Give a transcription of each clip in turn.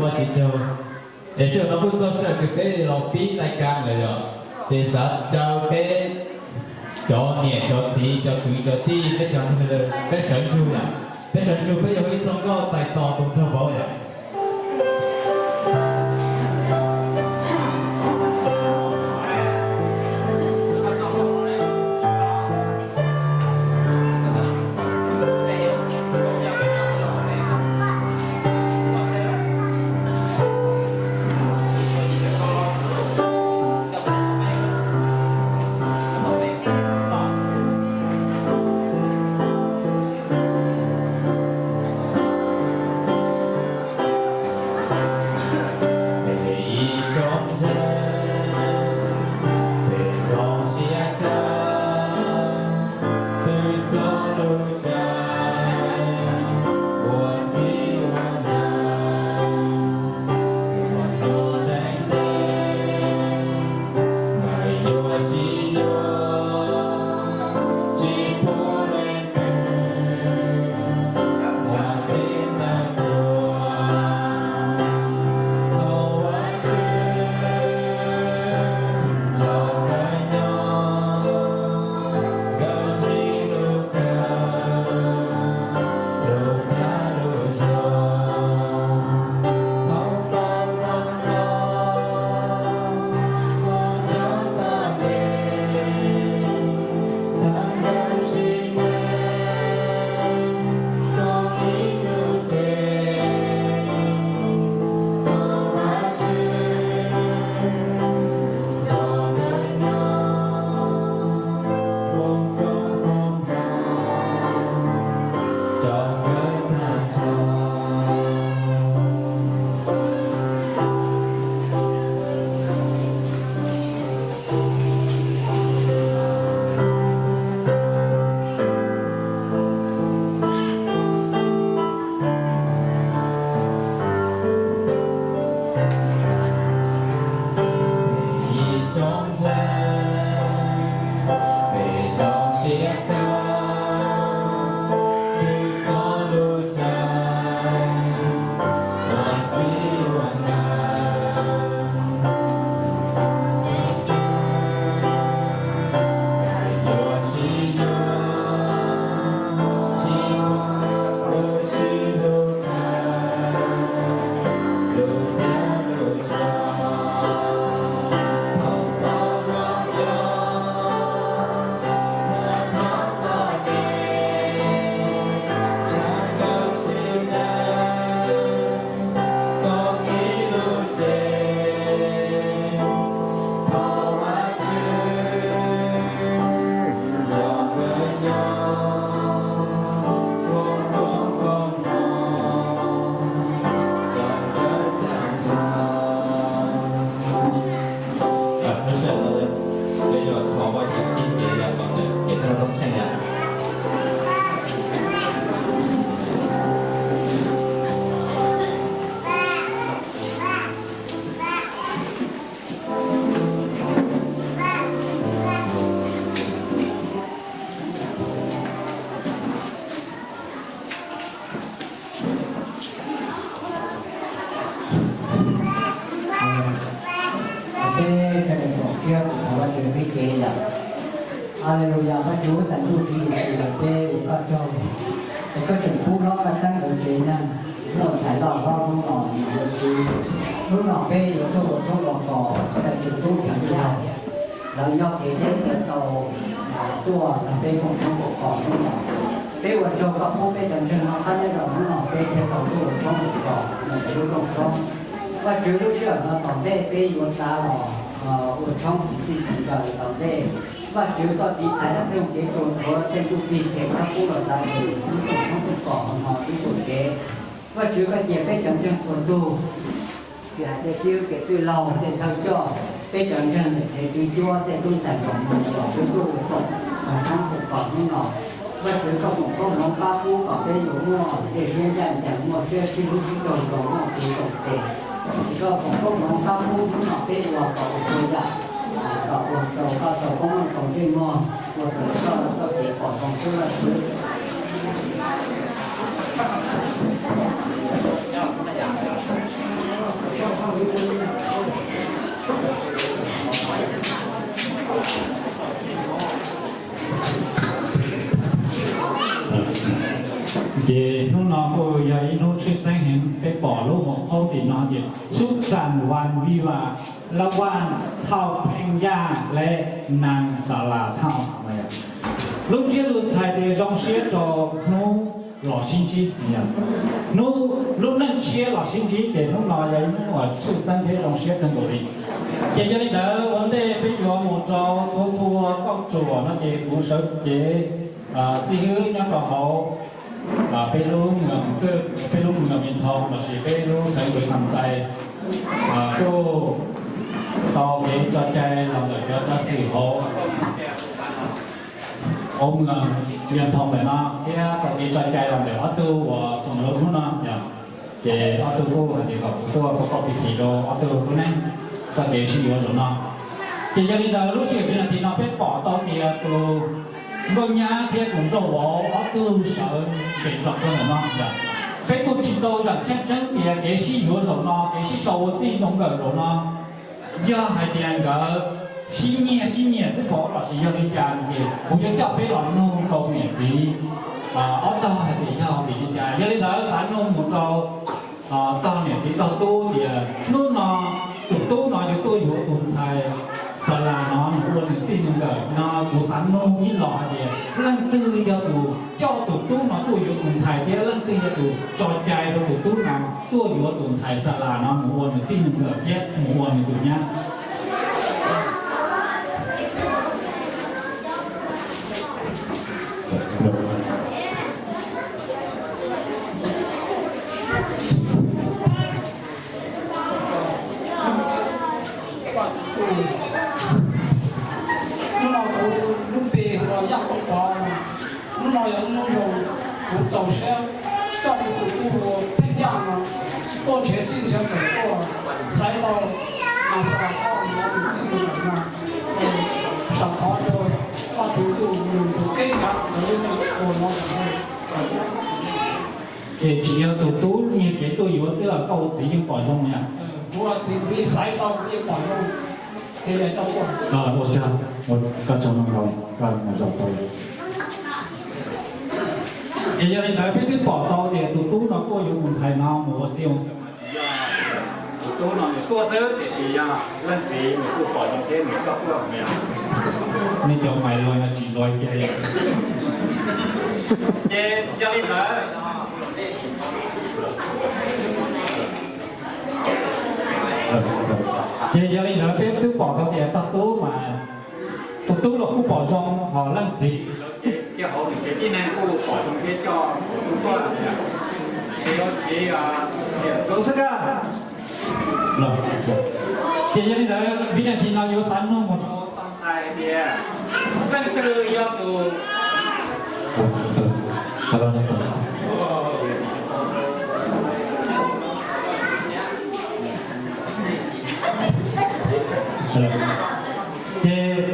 Tsis tsaug, es sij hawm no kuj txog sij hawm kws peb los pib lais kas lawm yom, ces xav caw peb cov niam cov txiv cov kwv cov tij peb cov neeg peb sawv ntsug yom, peb sawv ntsug peb yuav ib txoj nkauj txais tos tus nraug vauv yom. Peb sawv daws koom siab kuv thov Vajtswv qhib kev yom. Aleluyas, Vajtswv tab ntuj Tswv Yexus, peb ua koj tsaug es koj tseem pub hlob Kab Teeb nkawd tsev neeg muaj ntxhais loj hlob hnub no, hnub no peb yuav tuaj ua tshoob ua kos rau tus tub Phas Yaj, lawv nyob kev thiab yuav tau tuaj nrog peb koom tshoob koom kos hnub no. Peb ua tsaug koj pub peb cov ntseeg no qab nyob rau hnub no peb thiaj tau tuaj ua tshoob ua kos rau lub rooj tshoob. Vajtswv, lub sij hawm no tom ntej peb yuav xav los ua tshoob txiv txij txiv nkawm tom ntej. Vajtswv, koj tiv thaiv lub txoj kev ruam rhuav tej ntsuj plig kev txhob pub los txav ze lub rooj tshoob koom kos hauv no lub tuam tsev. Vajtswv, koj cia peb cov ntseeg txhua tus, kev hais tej xib hwb kev txwj laug tej thawj coj, peb cov ntseeg niam tsev tswv cuab tej tub ntxhais muam nus uas peb tuaj ua koom tshoob koom kos hnub no. Vajtswv, koj foom koob hmoov pab pub kom peb yuav muaj dej siab ncaj ncees, muaj siab sib hlub sib raug zoo, muaj kev koom tes. Koj foom koob hmoov pab pub hnub no peb ua kom ua txhua yam kom ua rau koj tau koob meej tau ntsej muag, ua rau koj txoj kev pom zoo xwb Vajtswv. Kuj yog ib hnub tshwj xeeb heev, peb pom lub hauv qhaub tim no tias Xub Xas Vas Vij Vas Lab Vaj Thauj Pheej Yaj Leb Nas Xas Las Thauj. Lub ntsiab lus txhais tias zoo siab rau hnub los sib ntsib. Hnub, lub neej tshiab los sib ntsib ces hnub no yog ib hnub uas tshwj xeeb thiab zoo siab kawg nkaus li. Ces yog li ntawd ua ntej peb yuav mus rau txhua txhua kauj ruam no ces kuv sawv cev xib hwb nyob rau hauv peb lub, peb lub mws Vias Thoo lossis peb lub xeev Vias Thoo Xais kuj tau kev tso cai los ntawm cov tsav xwm hauv hauv mws Vias Thoo ntawm no thiab tau kev tso cai los ntawm ob tug uas xoom lawv hnub no. Ces ob tug kuj hais tias kom kuv tuaj pov koj pis thim rau ob tug lub neej txoj kev sib yuav zaum no. Ces yog li ntawd lub sij hawm viv nas this no peb pom tau tias tus nkauj nyab thiab tus nraug vauv ob tug sawv nres nrog rau ntawm no. Peb kuj tsis tau zam tseeb tseeb tias kev sib yuav zaum no, kev sib sau ua txij zoo nkawm zaum no yog hais tias nkawd sib nyiag sib nyiam xwb pov lossis yog li cas ces kuv yuav coj peb los nug rau niam txiv ob tog hais tias yog vim li cas. Yog li ntawd xav nug mus rau tog niam txiv tog tub tias hnub no tus tub no yuav tuaj yuav tus ntxhais Xas Las no mus ua nws txij nws nkawm no, kuv xav nug ib los hais tias leej twg yog tus coj tus tub no tuaj yuav tus ntxhais thiab leej twg yog tus tso cai rau tus tub no tuaj yuav tus ntxhais Xas Las no mus ua nws txij nws nkawm thiab mus ua nws tus nyab. Hnub no kuv lub npe hu ua Yaj Koob Pov. Hnub no yog ib hnub zoo, kuv txaus siab coj kuv tus tub hu ua Pheej Yaj no tuaj nrhiav txij nrhiav nkawm tuaj xaiv tau Nas Xas Las Thauj mus ua tus txij tus nkawm no. Sam thov rau Vaj Tswv Ntuj nws tus kheej kav ntawd lub neej ua no. Es tsis yog tus tub nyiag kev tuaj yuav xwb los koj ua txiv yeej pom zoo na. Kuv ua txiv kuv yeej xaiv tau kuv yeej pom zoo. Ces yog coj tuaj. Ua tsaug, koj tsaug ntau, koj mus zaum tau. Es yog li ntawd peb twb pom tau tias tus tub no tuaj yuav tus ntxhais no mus ua txiv ua nkawm. Tus tub no nws tuaj xwb tiam sis yog leej txiv nws kuj pom zoo thiab nws coj tuaj. Nej cov maiv luag no tsis luag kiag. Ces yog li ntawd, ces yog li ntawd peb twb pom tau tias tog tub mas tus tub los kuj pom zoo, ho leej txiv sawv cev kiag hauv nws tsev tib neeg kuj pom zoo thiab coj tus tub tuaj. Ces yuav txiv xiam xuv xwb kag. Ces yog li ntawd vib nas this no yuav xav nug mus rau tog ntxhais hais tias leej twg yog tus Ces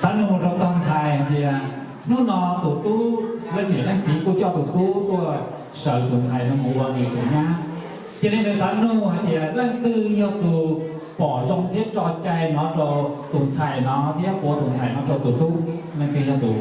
xav nug rau tog ntxhais tias hnub no tus tub, leej niam leej txiv kuj coj tus tub tuaj sawv tus ntxhais no mus ua nws tus nyab. Ces li ntawd xav nug hais tias leej twg yog tus pom zoo thiab tso cai no rau tus ntxhais no thiab ua tus ntxhais no rau tus tub, leej twg yog tus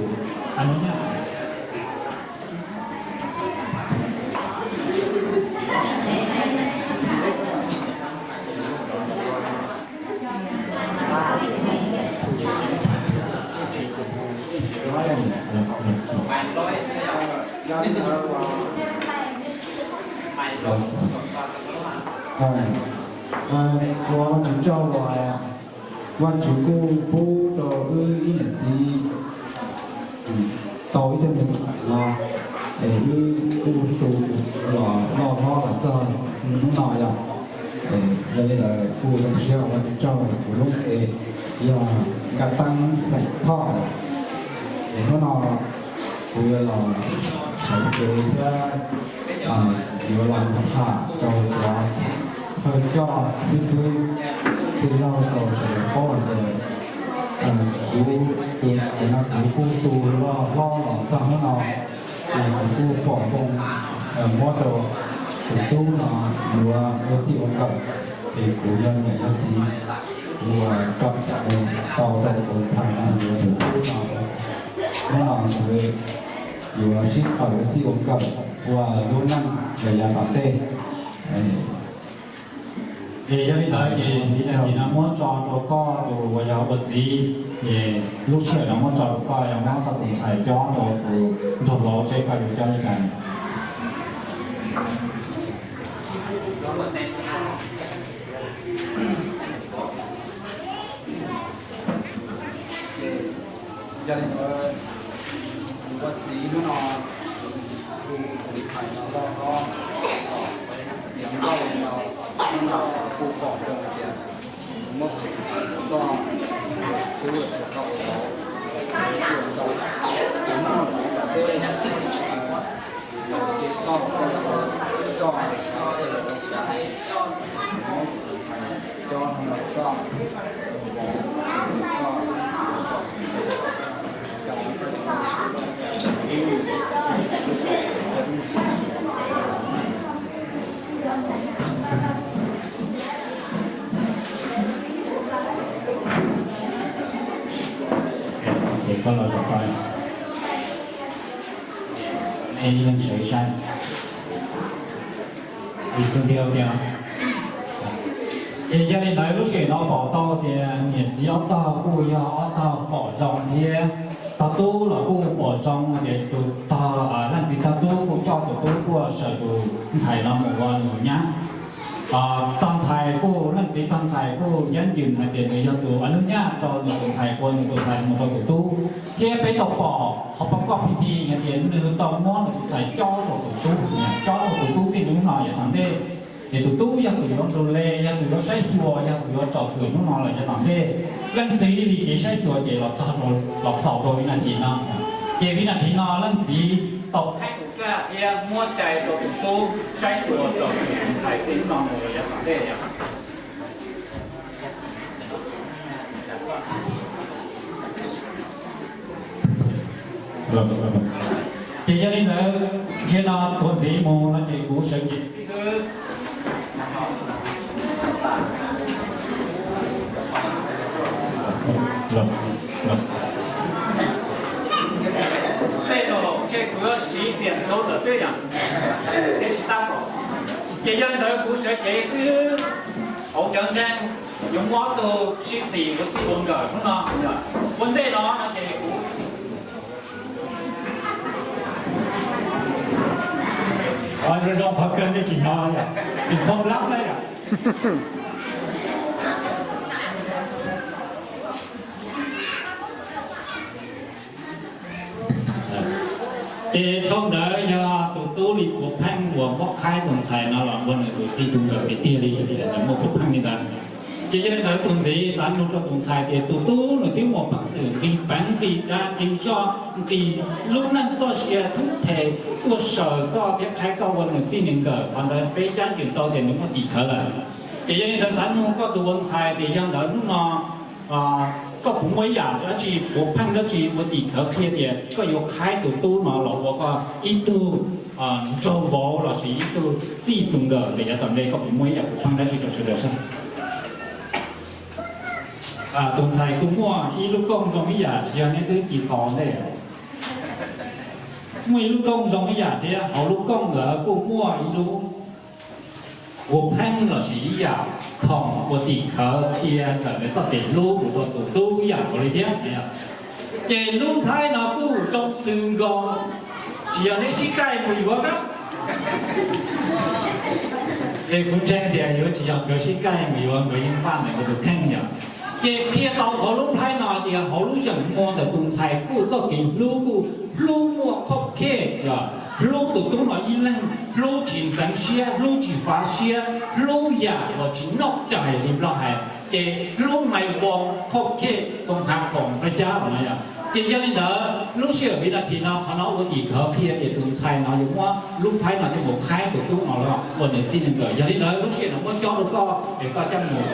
Ua Vaj Tswv tsaug, Vaj Tswv kuj pub rau wb ib niam txiv tau ib tug me ntxhais no, es wb kuj tu los loj hlob los txog hnub no yog. Yog li ntawd kuj zoo siab ua Vaj Tswv tsaug, kuv lub npe yog Nkaj Teeb xeem Thoj. Es hnub no kuv yuav los sawv kev thiab yuav los tham rau cov thawj coj xib fwb tij laug rau sawv daws paub hais tias kuv tus ntxhais no kuv kuj tu loj hlob los txog hnub no, es kuv kuj pom zoo muab rau tus tub no yuav ua txij ua nkawm, es kuv yog niam yog txiv, kuv ua kom tau rau tus ntxhais no yuav tus tub no, hnub no kuv yuav sib tawm ua txij ua nkawm. ua lub neej los yav tom ntej. Es yog li ntawd ces vim no muab tso rau koj tus uas yog ua txiv, es lub sij hawm no muab tso rau koj, yog muab koj tus ntxhais cob rau tus nraug vauv seb koj yuav cob li cas. Yog li ntawd, tus ua txiv hnub no, tus ntxhais no loj hlob, tiav nkauj li no, hnub no kuj pom zoo tias muab tus ntxhais ua toj, twb ua tsis tau los, twb ua tau, hnub no kuv kom tej, ces toj, toj, toj, coj no toj. Ces koj los saum toj, nej ib leeg sawv ib sab. Ib xub ntiag tiag. Ces yog li ntawd lub sij hawm no pom tau tias niam txiv ob tog kuj yog ob tog pom zoo thiab, tog tub los kuj pom zoo tias tus tog, leej txiv tog tub kuj coj tus tub tuaj saws tus ntxhais no mus ua nws nyab. Tog ntxhais kuj, leej txiv tog ntxhais kuj yab ncws hais tias nws yog tus ua nws nyab rau nws tus ntxhais, ua nws tus ntxhais mus rau tus tub. Thiab peb tau pom qhov pov koj phi ti hais tias nws tau muab nws tus ntxhais cob rau tus tub, cob rau tus tub txij hnub no yav tom ntej. Ces tus tub yog tus yuav ntu le, yog tus yuav saib xyuas, yog tus yuav tsom kwm hnub no los yav tom ntej. Leej txiv li kev saib xyuas ces los txog, los xaus rau vib nas this no. Ces vib nas this no leej txiv tau qhaib tus kaj thiab muab cai rau tus tub saib xyuas tsom kwm tus ntxhais txij hnub no mus los yav tom ntej. Ces yog li ntawd, ntshe no txuas ntxiv mus no ces kuv sawv cev xib hwb. Tej zaum ntshe kuv yuav siv xiam xauv ntawm xwb yom, thiab tsis tab tom. Ces yog li ntawd kuv sawv cev xib hwb hauv cov ntseeg yuav muab ob tug sib txis ua txij ua nkawm hnub no. Ua ntej no no ces kuv zoo zoo qhov kawg nej tsis hnov yom, tsis poob lab na yom. Ces dhau ntawd yog tus tub li puav pheej uas muab qhaib tus ntxhais no los ua nws tus txij tus nkawm tiag tiag li, nws muaj puav pheej li ntawd. Ces yog li ntawd txuas ntxiv xav nug rau tus ntxhais tias tus tub nws twb muaj peev xwm nqis peev nqis dav nqis zog nqis lub neej txoj sia thub phem tuaj saws koj thiab qhaib koj ua nws txij nws nkawm, qhov ntawd peb cab ncws tau tias nws muaj tim khawv lawm. Ces yog li ntawd xav nug koj tus ua ntxhais tias yog ntawd hnub no koj puas muaj ib yam dab tsi puav pheej dab tsi ua tim khawv qhia tias koj yuav qhaib tus tub no los ua koj ib tug nraug vauv lossis ib tug txij tus nkawm los yav tom ntej, koj puas muaj ib yam puav pheej dab tsi rau sawv daws saib? Tus ntxhais kuj muaj ib lub kooj zoo ib yam, tsis yog neb twb ci qos ntej. Muaj ib lub kooj zoo ib yam thiab, hauv lub kooj ntawd kuj muaj ib lub puav pheej lossis ib yam khoom ua tim khawv qhia ntawm nws txoj kev hlub mus rau tus tub ib yam nkaus li thiab. Ces lub nplhaib no kuj zoo xws nkaus, tsis yog neb sib kaij mus yuav na. Es kuv ntseeg tias yuav tsis yog nkawd sib kaij mus yuav, nkawd yeej npaj ntawm nkawd tus kheej yom. Ces qhia tau hauv lub nplhaib no tias hauv lub zeem muag ntawm tus ntxhais kuj txoj kev hlub kuj hlub muaj khov khe, hlub tus tub no ib leeg, hlub tsis ntxeev siab, hlub tsis fav siab, hlub yam uas tsis noj cai li Nplog hais, ces hlub maiv voo khov khe too hav khoom pab cab no yom. Ces yog li ntawd lub sij hawm vib nas this no qhov no ua tim khawv qhia tias tus ntxhais no yuav muab lub nplhaib no coj mus qhaib tus tub no los ua nws txij nws nkawm. Yog li ntawd lub sij hawm no muab cob rau koj es koj coj mus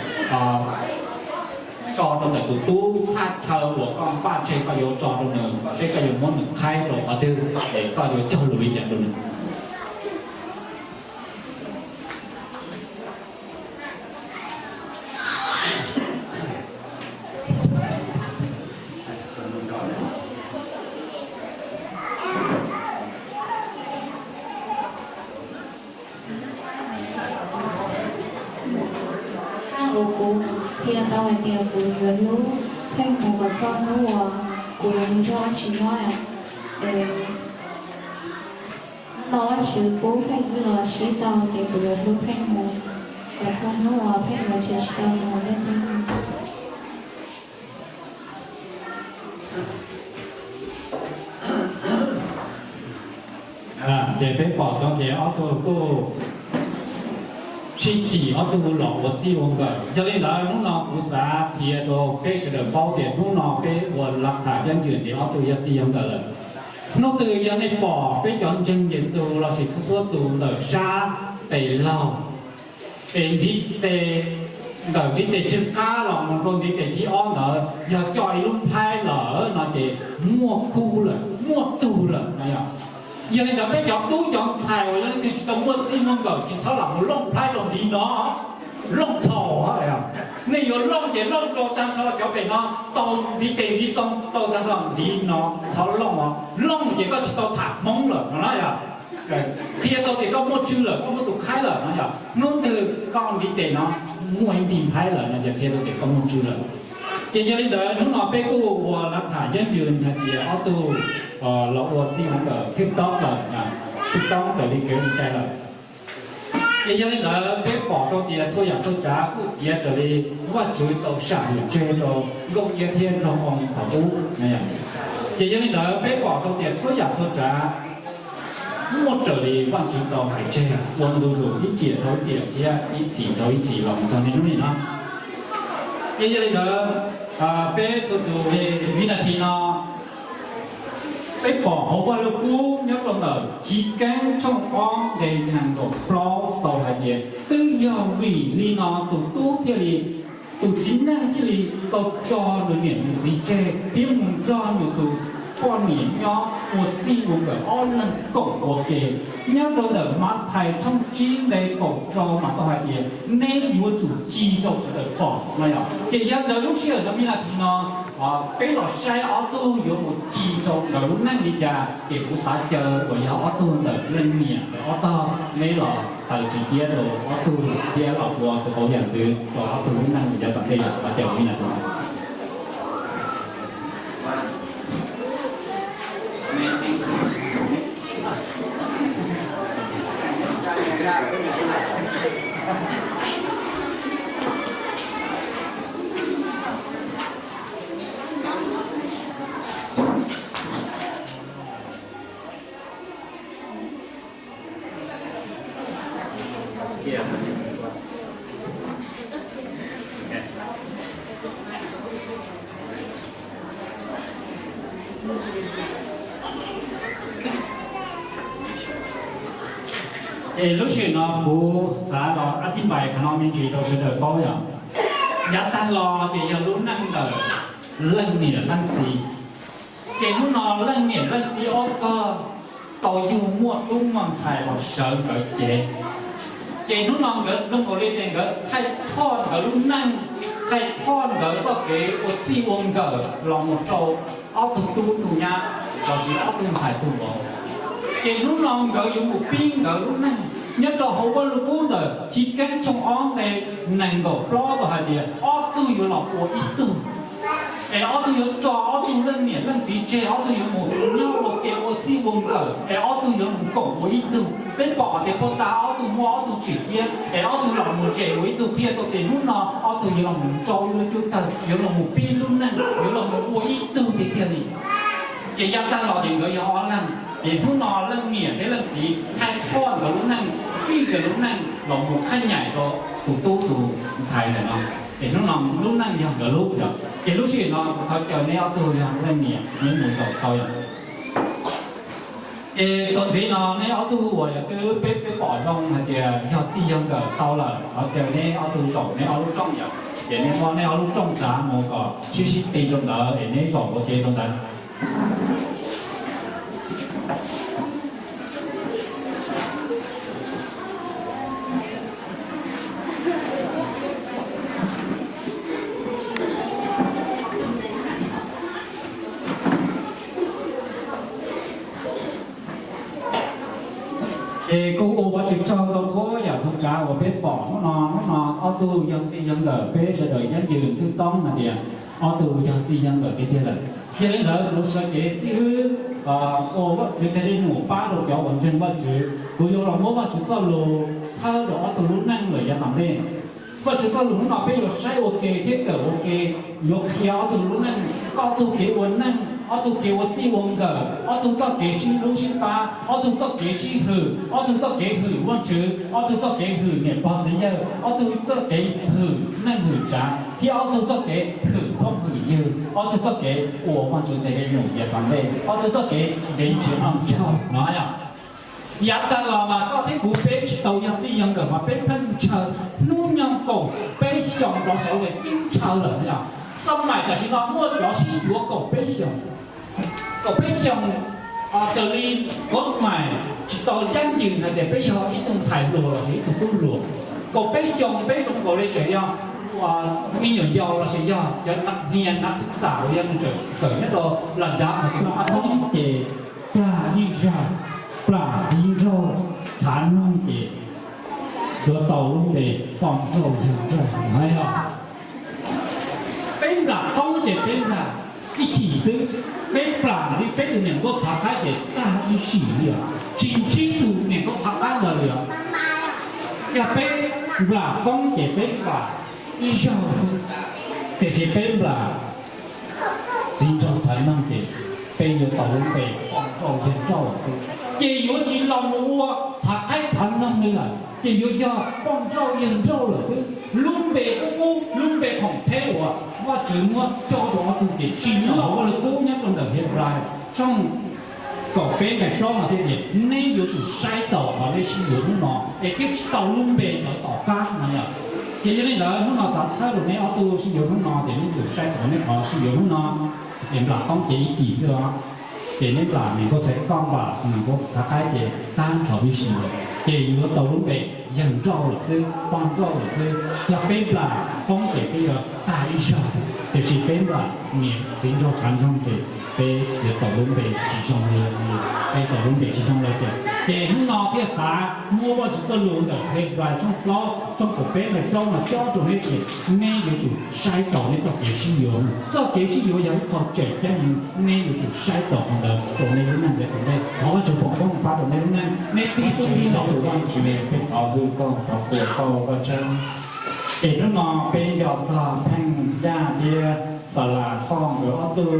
tso rau ntawm tus tub thaj chaw uas koj npaj tseg koj yuav tso rau nws, seb koj yuav muab nws qhaib rau qhov twg es koj yuav cog lus li cas rau nws. Kuv qhia tau hais tias kuv yuav hlub Pheej mus kom txog hnub uas kuv yuav mus nrog Vajtswv nyob. Es hnub no Vajtswv pub Pheej wb los sib tau ces kuv yuav hlub Pheej mus kom txog hnub uas Pheej yuav tsis tau mus ntej. Ces peb pom tau tias ob tug kuj sib cim ob tug los ua txij ua nkawm. Yog li ntawd hnub no kuv xav qhia rau peb sawv daws paub tias hnub no peb ua laj tham yeeb yws tias ob tug yog txij yog nkawm lawm. Hnub twg yog nej pom peb cov ntseeg Yexus lossis txhua txhua tus ntawm sab tes laug, es ntiv tes, ntawm ntiv tes tswv qab los mus rau ntiv tes thib ob ntawd yog coj ib lub nplhaib lawm no ces muaj khub lawm, muaj tug lawm no yog. Yog li ntawd peb cov tub cov ntxhais uas yog leej twg tsis tau muaj txij muaj nkawm tsis txhob lam mus looj nplhaib rau ntiv no, looj txhaum. Nej yuav looj ces looj rau tag nrho cov pem no, tau ntiv tes ntiv xoo tau tag nrho ntiv no txhob looj os. Looj ces koj tsis tau tham Hmoob lawm no na yog. Qhia tau tias koj muaj tswv lawm, koj muaj tus khaib lawm no yog. Hnub twg koj ntiv tes no muaj ib ntiv nplhaib lawm no ces qhia tau tias koj muaj tswv lawm. Ces yog li ntawd hnub no peb kuj ua laj tham yeeb yws hais tias ob tug los ua txij ua nkawm thwj toob lawm, thwj toob raws li kev ua cai lawm. Ces yog li ntawd peb pom tau tias txhua yam txhua tsav kuj tiav raws li Vajtswv tau sam hwm tseg rau Nkauj Iab thiab Nraug Oo thaum ub. Ces yog li ntawd peb pom tau tias txhua yam txhua tsav muaj raws li Vajtswv tau hais tseg ua ntu zus ib tiam dhau ib tiam thiab ib txhis dhau ib txhis los txog niaj hnub nim no. Ces yog li ntawd peb txhua tus viv nas this no peb pom hauv Vaj Lug Kub nyob rau ntawm Chiv Keeb tshooj ob nqe nees nkaum plaub tau hais tias twb yog vim li no tus tub thiaj li, tus txiv neej thiaj li tau tso nws niam nws txiv tseg thiab mus nrog nws tus poj niam nyob ua txij ua nkawm ob leeg koom ua ke. Nyob rau ntawm Mathais tshooj tsib nqe kaum rau mas tau hais tias neb yuav tsum ci rau sawv daws pom no yog. Ces yog ntawd lub sij hawm no viv nas this no peb los saib ob tug yuav mus ci rau nkawd lub neej li cas, ces kuv xav caw uas yog ob tug ntawm leej niam ob tog neb los taws tsis ciab rau ob tug thiab los ua tus qauv yam ntxwv rau ob tug lub neej li cas tom ntej yom. Los caw viv nas this. Ces lub sij hawm no kuv xav los ab thib npais qhov no me ntsis rau sawv daws paub yom. Yav tag los ces yog lub neej ntawm leej niam leej txiv. Ces hnub no leej niam leej txiv ob tog tau yug muaj tub muaj ntxhais los sawv nkawd cev. Ces hnub no nkawd zoo nkaus li ces nkawd thaij thoj nkawd lub neej, thaij thoj nkawd txoj kev ua txij ua nkawm los mus rau ob tug tub tug nyab lossis ob tug ntxhais tug vauv. Ces hnub no nkawd yuav mus pib nkawd lub neej. Nyob rau hauv Vaj Lug Kub ntawm Chiv Keeb tshooj ob nqe nees nkaum plaub tau hais tias ob tug yuav los ua ib tug. Es ob tug yuav tso ob tug leej niam leej txiv tseg, ob tug yuav mus nyob ua ke ua txij ua nkawm, es ob tug yuav mus koom ua ib tug. Peb pom tias puag ta ob tug muaj ob tug tswm ciab, es ob tug los mus zes ua ib tug, qhia tau tias hnub no ob tug yuav los mus rau ib lub cub tawg, yuav los mus pib lub neej, yuav los mus ua ib tug tiag tiag li. Ces yav tag los ces nkawd yog ob leeg, ces hnub no leej niam thiab leej txiv thaij thoj nkawd lub neej, txij nkawd lub neej los mus qhab nyaim rau tus tub tus ntxhais ntawm no. Ces hnub no lub neej yog nkawd lub yom. Ces lub sij hawm no kuv thov caw neb ob tug yog leej niam neb mus zaum tau yom. Ces txuas ntxiv no neb ob tug uas yog twb peb twb pom zoo hais tias yog txij yog nkawm tau lawm, thov caw neb ob tug zaum neb ob lub rooj yom. Ces neb muab neb ob lub rooj tsav mus kom sib sib ti rau ntawd es neb zaum ua ke rau ntawd. Ces kuj ua Vajtswv tsaug rau txhua yam txhua tsav uas peb pom hnub no, hnub no ob tug yog txij yog nkawm peb sawv daws yab ywg twb toob hais tias ob tug yog txij yog nkawm tiag tiag lawm. Yog li ntawd kuv sawv kev xib hwb ua Vajtswv tes li num pab rau cov uas ntseeg Vajtswv, kuv yuav los muab Vajtswv txoj lus txhawb rau ob tug lub neej lawm yav tom ntej. Vajtswv txoj lus hnub no peb yuav saib ua ke thiab kawm ua ke, yuav qhia ob tug lub neej, ob tug kev ua neej, ob tug kev ua txij ua nkawm, ob tug txoj kev sib hlub sib pab, ob tug txoj kev sib hwm, ob tug txoj kev hwm Vajtswv, ob tug txoj kev hwm niam pog txiv yawg, ob tug txoj kev hwm neej hwm tsav, thiab ob tug txoj kev hwm phooj hwm ywg, ob tug txoj kev ua Vajtswv tes li num yav tom ntej, ob tug txoj kev tsis deev tsis noj tsaug no yog. Yav tag los mas koj thiab kuv peb tsis tau yog txij yog nkawm mas peb pheej ntshaw, hnub nyoog kaum peb xyoos rov saud ces twb ntshaw lawm yog. Xab maim tam sim no muaj cov sib yuav kaum peb xyoos, kaum peb xyoos raws li koj maim tsis tau yab ywg hais tias peb yog ib tug ntxhais hluas lossis ib tug tub hluas. Kaum peb xyoos peb zoo nkaus li tseem yog me nyuam yaus lossis yog cov hnia nav xwb xam uas yog nws tseem kawm nyob rau las dav mas tseem no ab toob ces plam ib zaug, plam txiv nraug txhav noog ces yuav tau lub npe poj nrauj yawg nrauj no yog. Peb nplam qoob ces peb nplam ib chim xwb, peb plam li peb tus niam nkauj txhav qaib ces tag ib sim li os, tsis ntsib tus niam nkauj txhav qaib ntawd li os. Yog peb nplam qoob ces peb nplam ib zaug xwb, tiam sis peb nplam txiv nraug txhav noog ces peb yuav tau lub npe poj nrauj yawg nrauj lawm xwb, ces yuav tsis los mus ua txhav qaib txhav noog li lawm, ces yuav yog poj nrauj yawg nrauj lawm xwb. Lub npe qub qub, lub npe khoom theb uas Vajtswv muab cob rau ob tug ces tsis muaj hauv Vaj Lug Kub nyob rau ntawm Henplais tshooj kaum peb nqe plaub no thiab tias neb yuav tsum saib taus qhov nej sib yuav hnub no es thiaj tsis tau lub npe ntawd tom qab no yog. Ces yog li ntawd hnub no xav txhawb rau neb ob tug sib yuav hnub no ces neb yuav tsum saib taus neb qhov sib yuav hnub no. Es nplam qoob ces ib chim xwb os, ces neb nplam niam nkauj txhais koj nplam niam nkauj txhav qaib ces tag nrho ib sim lawm, ces yuav tau lub npe yawg nrauj lawm xwb, poj nrauj lawm xwb. Yog peb nplam qoob ces peb yuav tag ib zaug, tiam sis peb nplam niam txiv nraug txhav noog ces peb yuav tau lub npe tsis zoo li, peb tau lub npe tsis zoo li tias. Ces hnub no thiaj xav muab Vajtswv txoj lus ntawm Henplais tshooj plaub, tshooj kaum peb nqe plaub no cob rau neb tias neb yuav tsum saib taus neb txoj kev sib yuav. Txoj kev sib yuav yog ib qho tseem ceeb heev, neb yuav tsum saib taus qhov ntawd rau neb lub neej yav tom ntej. Thov Vajtswv foom koob hmoov pab rau neb lub neej, neb tib xub ntiag los tus Vajtswv peb thov hwm koj, thov qhuas koj Vajtswv. Es hnub no peb nco txog Pheej Yaj thiab Xa Las Thoj nkawd ob tug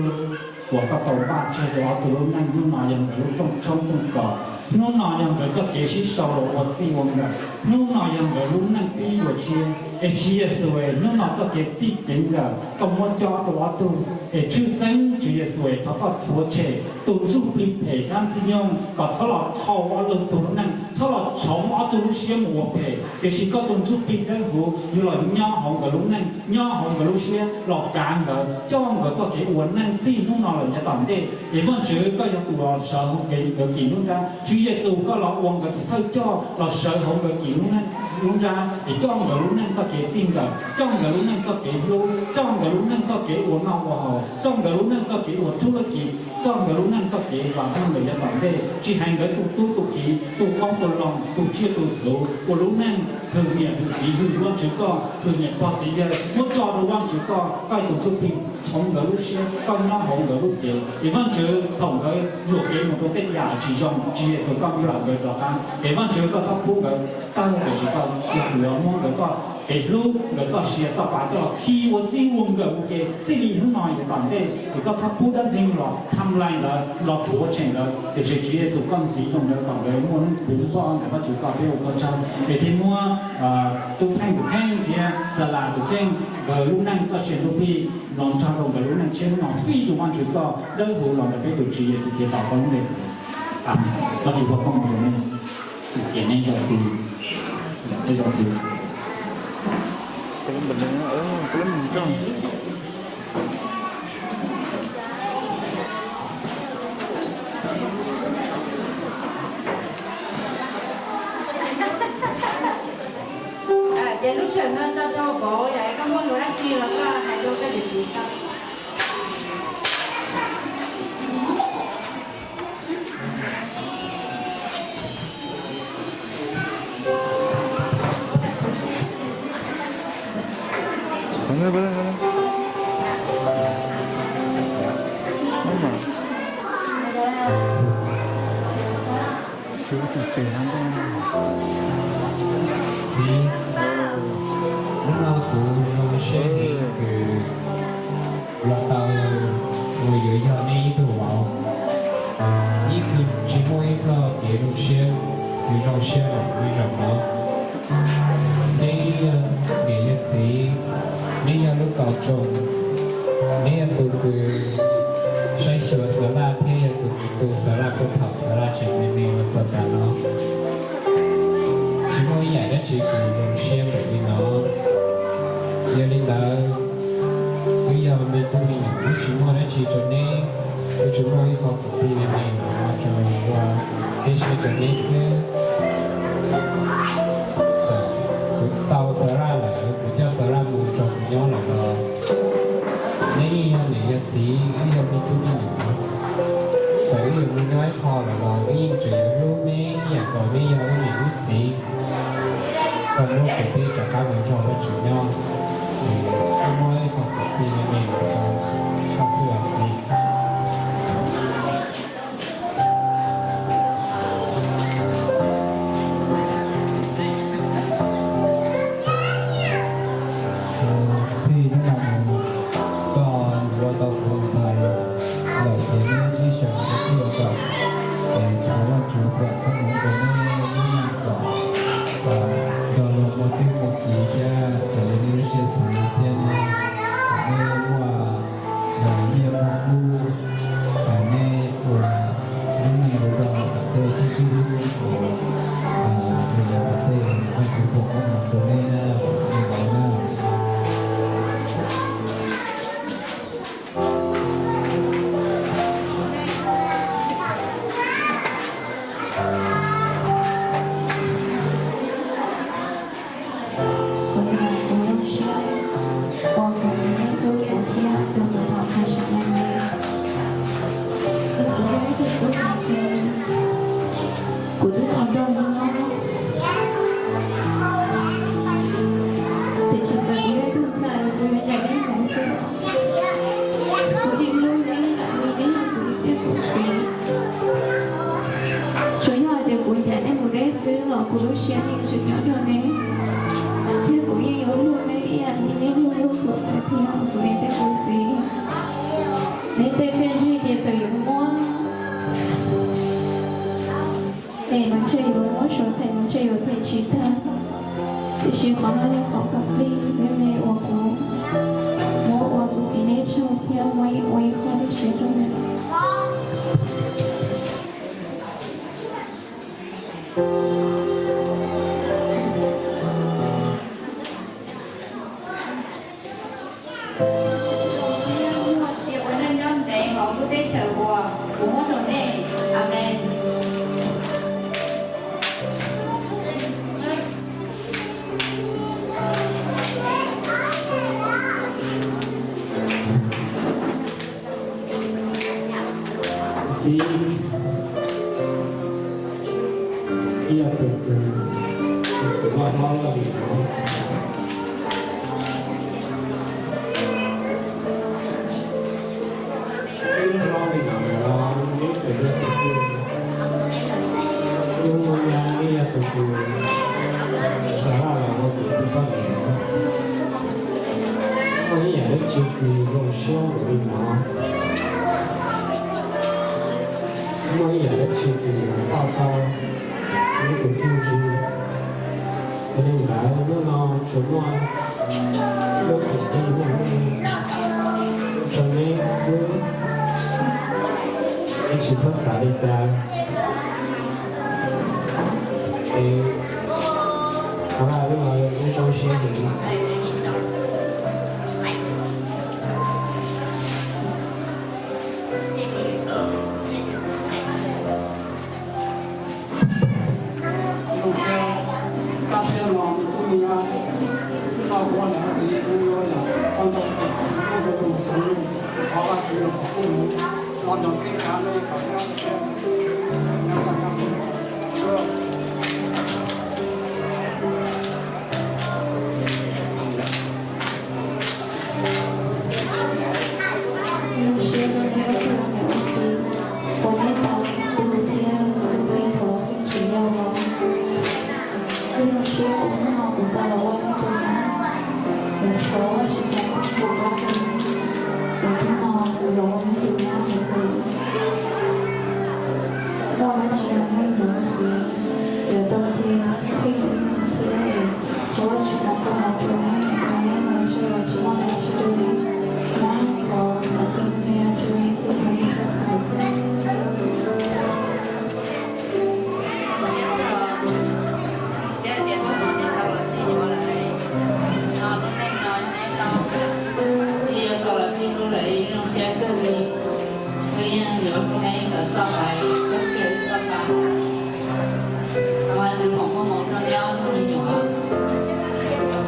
uas koj tau npaj tseg rau ob tug lub neej. Hnub no yog nkawd lub rooj tshoob rooj kos, hnub no yog nkawd txoj kev sib sau los ua txij ua nkawm, hnub no yog nkawd lub neej pib dua tshiab. Es Tswv Yexus, hnub no txoj kev txij kev nkawm koj muab cob rau ob tug. Es tshwj xeeb Tswv Yexus, thov koj rhuav tshem tus ntsuj plig phem dab ntxwg nyoog kom txhob los thau ob tug lub neej, txhob los tshoov ob tug lub siab mus ua phem, tiam sis koj tus ntsuj plig dawb huv yuav los nyob hauv nkawd lub neej, nyob hauv nkawd lub siab, los kav nkawd, coj nkawd txoj kev ua neej txij hnub no lawm yav tom ntej. Es Vajtswv, koj yog tus los sawv hauv nkawd kis lub nrab. Tswv Yexus, koj los ua nkawd tus thawj coj los sawv hauv nkawd kis lub neej lub nrab, es coj nkawd lub neej txoj kev txij nkawm, coj nkawd lub neej txoj kev hlub, coj nkawd lub neej txoj kev ua noj ua haus, coj nkawd lub neej txoj kev ua thub lub kis, coj nkawd lub neej txoj kev vam meej lawm yav tom ntej. Tsis hais nkawd tus tub tus kiv, tus qoob tus loo, tus tsiaj tus txhu, ua lub neej hwm niam hwm txiv, hwm Vajtswv koj, hwm niam pog txiv yawg, muab tso rau Vajtswv koj, koj tus ntsuj plig tshoov nkawd lub siab, koj nyob hauv nkawd lub cev. Es Vajtswv, thaum nkawd yuam kev mus rau tej yam tsis zoo, Tswv Yexus, koj nplawm nkawd rov qab. Es Vajtswv, koj txhob pub nkawd tawg, tiam sis koj yuav muab nkawd txoj kev hlub, nkawd txoj sia txoj pa coj los khi ua txij ua nkawm ua ke txij li hnub no yav tom ntej. Es koj txhob pub dab ntxwg nyoog los tham lais nkawd, los rhuav tshem nkawd, tiam sis Tswv Yexus, koj ntxiv zoo nkawd kom nkawd muaj lub kua muag ntawm Vajtswv koj, peb ua koj tsaug. Es thiaj muab Tub Pheej tus kheej thiab Xa Las tus kheej nkawd lub neej txoj sia ntuj plig los nrog rau nkawd lub neej tshiab hnub no fij rau Vajtswv koj dawb huv los ntawm peb tus Tswv Yexus Khetos koj lub npe. Amees. Vajtswv foom koob hmoov rau nej, ces nej zaum twg, nej zaum twg. Ces lub sij hawm no tso rau vauv, yog koj muaj lus dab tsi los koj hais rau koj niam txiv koj. Txhob nyob pab leej no na. Hnub no mas, hnub no kuv zoo siab kws los tau uas yuav yog nej ib tug vauv. Ib txwm tsis muaj ib txoj kev zoo siab, kev zoo siab npaum li zaum no. Neb yog niam yog txiv, neb yog lub kaum tsoom, neb yog tus kws saib xyuas Xav Laj thiab yog tus kws tu Xav Laj puag thaum Xav Laj tseem me me los txog tav no. Tsis muaj ib yam dab tsi kws zoo siab npaum li no. Yog li ntawd, wb yog me tub me nyuam, wb tsis muaj dab tsi rau neb, wb tsuas muaj ib qho kwv tij me me los rau ua teb siab rau neb xwb. Txawm kuv tau Xav Laj lawm, kuv coj Xav Laj mus tso kuv nyob lawm los, neb yeej yog niam yog txiv, wb yog me tub me nyuam. Txawm wb yuav mus nyob ib qho lawm los wb yeej tseem yuav hlub neb ib yam nkaus neb yog wb niam wb txiv. Koj muab kwv tij rov qab los nrog Vajtswv nyob, es koj muab ib qho kwv tij me me los rau koj xwb los txiv. Txij hnub no mus, koj ua tau kuv ntxhais lawm ces neb sib sau rau txij ua kom, es thov Vajtswv foom koob hmoov rau neb lub neej kom nrog luag muaj txuj muaj ci thiab raws li neb lub siab xav thiab neb, kom neb muaj nyiaj muaj kub, kom neb ua lub neej ua zoo tom ntej thiab sib hlub ua zoo tom ntej, Vajtswv foom koob hmoov rau neb na, li ntawd na. Kuv tus muam, kuv zoo siab uas kuv txiv neb hlub kuv thiab tu kuv thaum kuv tseem me me. Kuv yog ib tug tub hluas ntshe kuv twb tau nrog nws nyob, tiam sis txawm kuv yog ib tug ntxhais, kuv yuav ncaim neb mus xwb. Kuv yeej hlub neb ib yam li neb hlub kuv ib tiag kuv txiv. Tsuas yog hais tias kuv ncaim neb mus deb xwb los kuv lub siab yeej tseem nyob nrog neb, thiab kuv yeej yuav hlub neb ib yam li neb hlub hlub kuv thiab kuv niam thiab kuv txiv. Neb tej txiaj ntsig ces txawm yuav muab, es mas ntshe yuav muab suav them mas ntshe yuav them tsis tag. Tiam sis qhov no yog qhov kom plig me me uas kuv muab ua kuv txiv neb tsaug thiab muab ua ib qho lub siab rau neb. Muaj sia ua neej nyob ntev hauv lub teb chaws uas kuv muab rau nej. Amees. Txiv, ib yam tus kws kuv muaj hlob loj li no, wb hlob li no lawm los neb txawm yog tus kws, wb muaj nyab, neb yog tus kws xav los ua kuv tus poj niam. Muaj ib yam dab tsi kws zoo siab npaum li no? Muaj ib yam dab tsi kws yuav pauj tau neb tus txiaj ntsig? Yog li ntawd hnub no tsuas muaj lub kwv tij muaj hmoo rau neb xwb, neb tsis txhob xav li cas. Es thov Vajtswv lub hauv zoo siab heev. Zoo tus nyab tus txiv, muaj dab tsi los muaj ib tug txiv, yuav tau cia pheej thiab, thov Vajtswv kom koj mus rau nej, nej los tsis muaj dab tsi rau li, nyab thov kom koj mus rau nej txhua tus. Thiab tias txog tau los sib yuav lawm, no lub neej no neb tau sib yuav tau los sib hlub lawm, zoo siab kawg li. Wb yeej yuav hlub neb kom txoj haiv, txoj sia, txoj pa. Thov Vajtswv foom koob hmoov rau neb ob tug me nyuam. Ces peb ua kev mus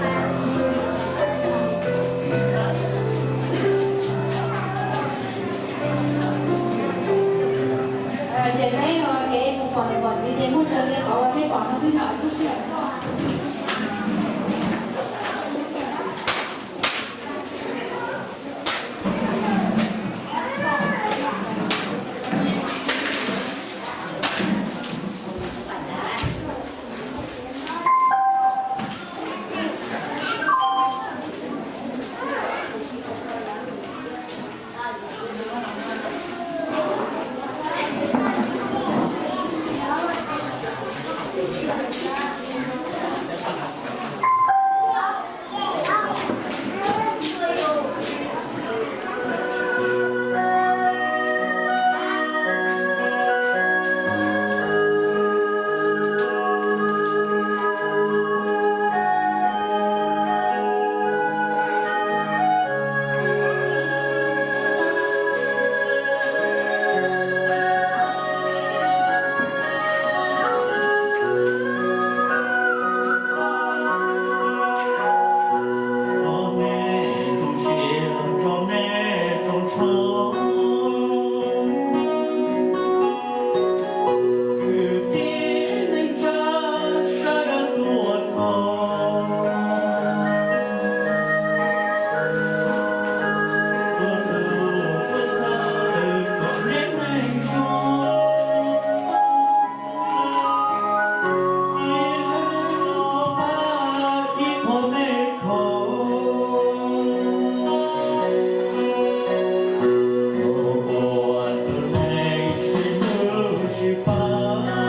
pom niam pom txiv ces muaj raws li qhov uas peb pom no xwb yom, lub sij hawm koj.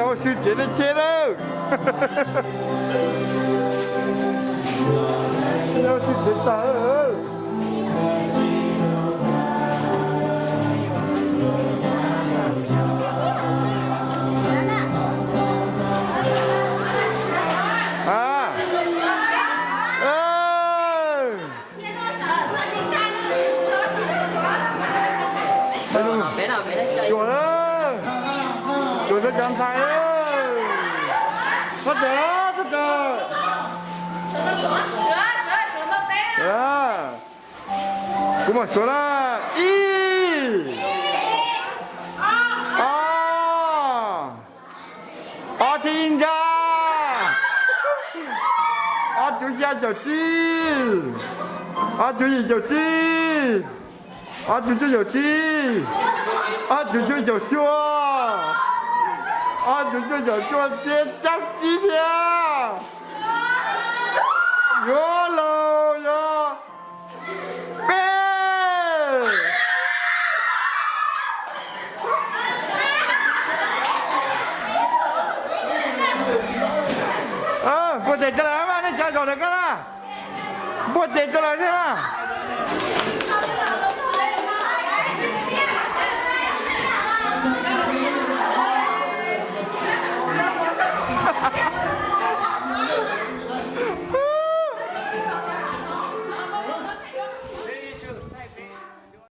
Ua si tsev dej cheb lawm. Ua si tsev tag lawm. Cuam, cuam sawv tsees ntxhais. Sawv tsees, sawv tsees. Kuv mam suav na. Ib, ob, ob thib ib ntsa. Ob cuv xya caum tsib, ob cuv yim caum tsib, ob cuv cuaj caum tsib, ob cuv cuaj caum cuaj, ob cuv cuaj caum cuaj thiab, cuaj tsib thiab. Yuav los yog peb. Npuaj tes rau lawv mas, nej cov zaum ntawm ko na. Npuaj tes rau lawv thiab mas.